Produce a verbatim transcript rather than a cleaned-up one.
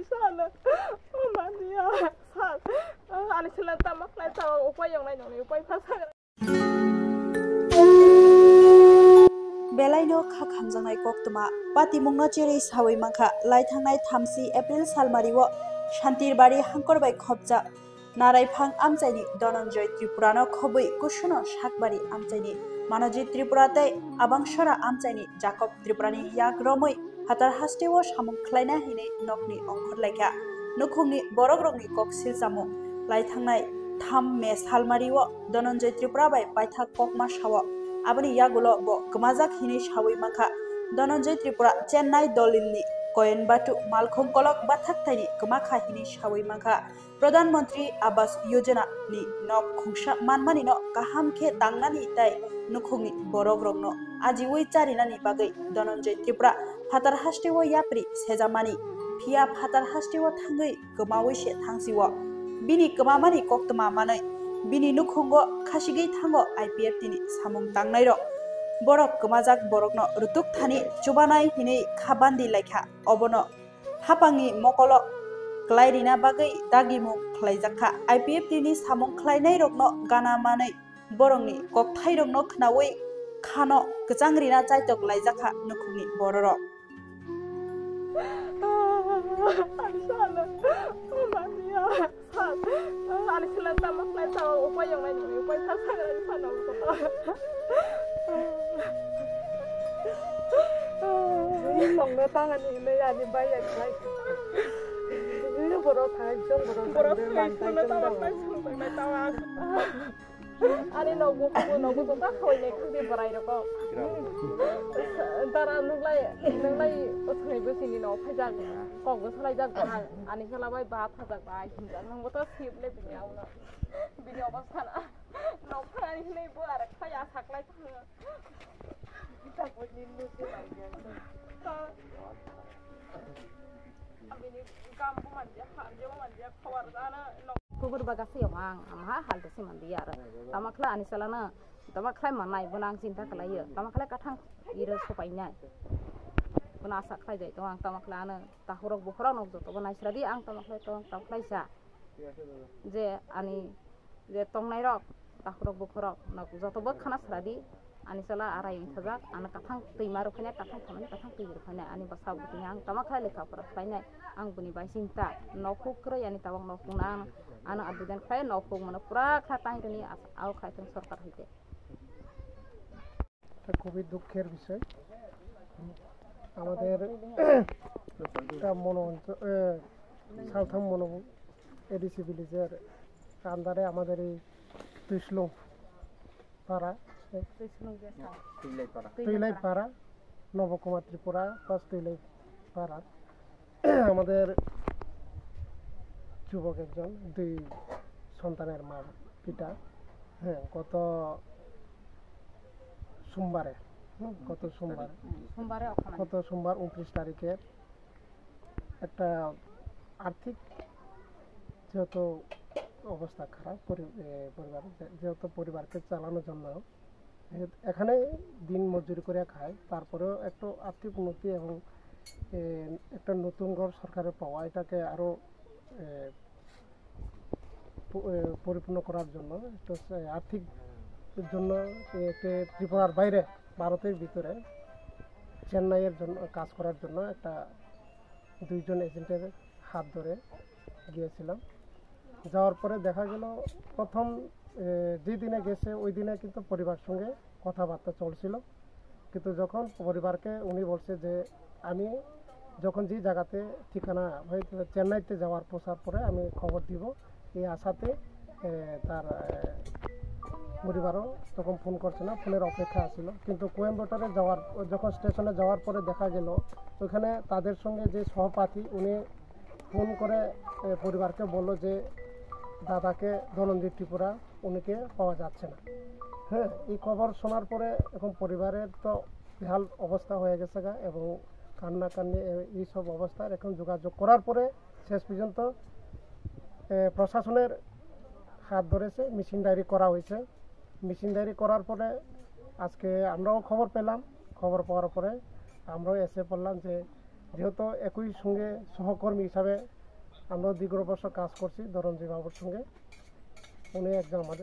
Sala, o mania, sal, ani sila tama khlai tama upai yong nai nong upai pha sa. Belaino kha khamjaknai koktwma patimungno cherwi sawi mankha. Laithangnai thamsi April salmario Shantirbari hangkor bai khopjak Naraiphang amchaini Dhananjay Tripurano khobwi kusuno Sakbari amchaini Manojit Tripura tei Abangsora amchaini Jacob Tripurani yak romwi phatar hasteo samung khlaina hinwi nokni ongkhor laikha. Nukhungni borokrokni kok silchamo laithangnai tham May salmario Dhananjay Tripura bai paithak kokma sao. Aboni yagulo bo kwmajak hinwi sawi mankha. Dhananjay Tripura Chennai Dolilni Coimbatore malkhung kolok bathak thaini kwmakha hinwi sawi mankha. Pradhan Mantri Awas Yojana ni nok khungsa manmani no kaham khe tangnani tei nukhungni borok rokno ajiwi charinani bagwi Dhananjay Tripura phatar hasteo yapri sejamani, phiya phatar hasteo thangwi kwmawi se thangsio. Bini kwmamani koktwma manwi bini nukhungo khasigwi thango I P F T ni samung tangnai rok. Borok kwmajak borokno rutuk thani chubanai hinwi kha bandi laikha. Obono hapangni mokolo kwlai rina bagwi dagimung khlaijakha. I P F T ni samung khlainairokno gana manwi borokni kokthairokno khnaui khano kwchang rina chaitok laijakha nukhungni bororok. Ani sala, o mania, sal, ani sila tama khlai tama upai yong nai nong upai pha sa ani sala. Nongno tangani hinwi ani bai ya khlai. Ini borok thai jong borok borok thai jong borok thai jong borok thai jong borok thai jong. Ani nogo nogo jota khoi ne khudi borai roko. Dara nuglai nuglai o thai bo sini no phai jak kok bo salai jak bahai ani sala bai ba pha jak bahai hinjak nang bo to sip le bini auno bini obostha na. Nok thani hinwi bo are khaya saklai thang. Bini gam bo manja, hamjabo manja, khawar ana nok. Kubur baga siyong ang, amaha hal desi mandi yar. Tamakla ani salana, tamakla manai, bona ang chinta kalayo. Tamakla kathang iro sopainai. Bona asa khlai jai to ang tamakla ano, tahurok bukhurok nok joto bo naisradi ang tamakla to, tamakla sa. Je ani je tongnai rok, takhurok bukhurok nok joto bo khana sradi, ani sala arai wngthajak, ano kathang twima rwphainai, kathang thamani kathang twi rwphainai, ani bwsa bwtwi ang tama khlai lekha pora khlainai, ang bini bai chinta, nokhuk kwrwi ani tabok nokhuk na ano, ano abidon khlai nokhuk mano pura kha tang tini as-, ao khai tong sorkar hoite. এটা খুবই দুঃখের বিষয়। আমাদের একটা মনো অঞ্চল, এ, সালথাম মনো এডিসি ভিলেজের আন্ডারে আমাদের এই তুইসলুং পাড়া, এ, তুইসলুং যে সাল। তুইলাই পাড়া। তুইলাই পাড়া, নবকুমার ত্রিপুরা, প্লাস তুইলাই পাড়া। আমাদের যুবক একজন, দুই সন্তানের মা, পিতা। হ্যাঁ, গত সোমবারে, হুম, গত সোমবার, সোমবারে ওখানে। গত সোমবার ঊনত্রিশ তারিখের একটা আর্থিক যেহেতু অবস্থা খারাপ পরি-, এ, পরিবার, যে-, যেহেতু পরিবারকে চালানোর জন্য এ-, এখানে দিন মজুরি করে খায়, তারপরেও একটু আর্থিক উন্নতি এবং, এ, একটা নতুন ঘর সরকারের পাওয়া, এটাকে আরো, এ, প-, এ, পরিপূর্ণ করার জন্য, একটু সে আর্থিক জন্য, এ, একটি ত্রিপুরার বাইরে, ভারতের ভিতরে চেন্নাইয়ের জন্য কাজ করার জন্য একটা দুইজন এজেন্টের হাত ধরে গিয়েছিলাম। যাওয়ার পরে দেখা গেল প্রথম, এ, যে দিনে গেছে ওই দিনে কিন্তু পরিবার সঙ্গে কথাবার্তা চলছিল, কিন্তু যখন পরিবারকে উনি বলছে যে আমি যখন যে জায়গাতে ঠিকানা হয়ে চেন্নাইতে যাওয়ার পৌঁছার পরে আমি খবর দিব, এই আশাতে, এ, তার, এ, পরিবারও তখন ফোন করছে না, ফোনের অপেক্ষা ছিল। কিন্তু কোয়েম্বাটোরে যাওয়ার, যখন স্টেশনে যাওয়ার পরে দেখা গেল ওখানে তাদের সঙ্গে যে সহপাঠী উনি ফোন করে, এ, পরিবারকে বলল যে দাদাকে ধনঞ্জয় ত্রিপুরা উনিকে পাওয়া যাচ্ছে না। হ্যাঁ, এই খবর শোনার পরে এখন পরিবারের তো বেহাল অবস্থা হয়ে গেছে গা এবং কান্নাকান্নি এ-, এইসব অবস্থার এখন যোগাযোগ করার পরে শেষ পর্যন্ত, এ, প্রশাসনের হাত ধরেছে, মিসিং ডায়েরি করা হয়েছে। মিসিং ডায়েরি করার পরে আজকে আমরাও খবর পেলাম, খবর পাওয়ার পরে আমরাও এসে পড়লাম যে যেহেতু একই সঙ্গে সহকর্মী হিসাবে আমরা দীর্ঘ বছর কাজ করছি ধরঞ্জয় বাবুর সঙ্গে, উনি একজন আমাদের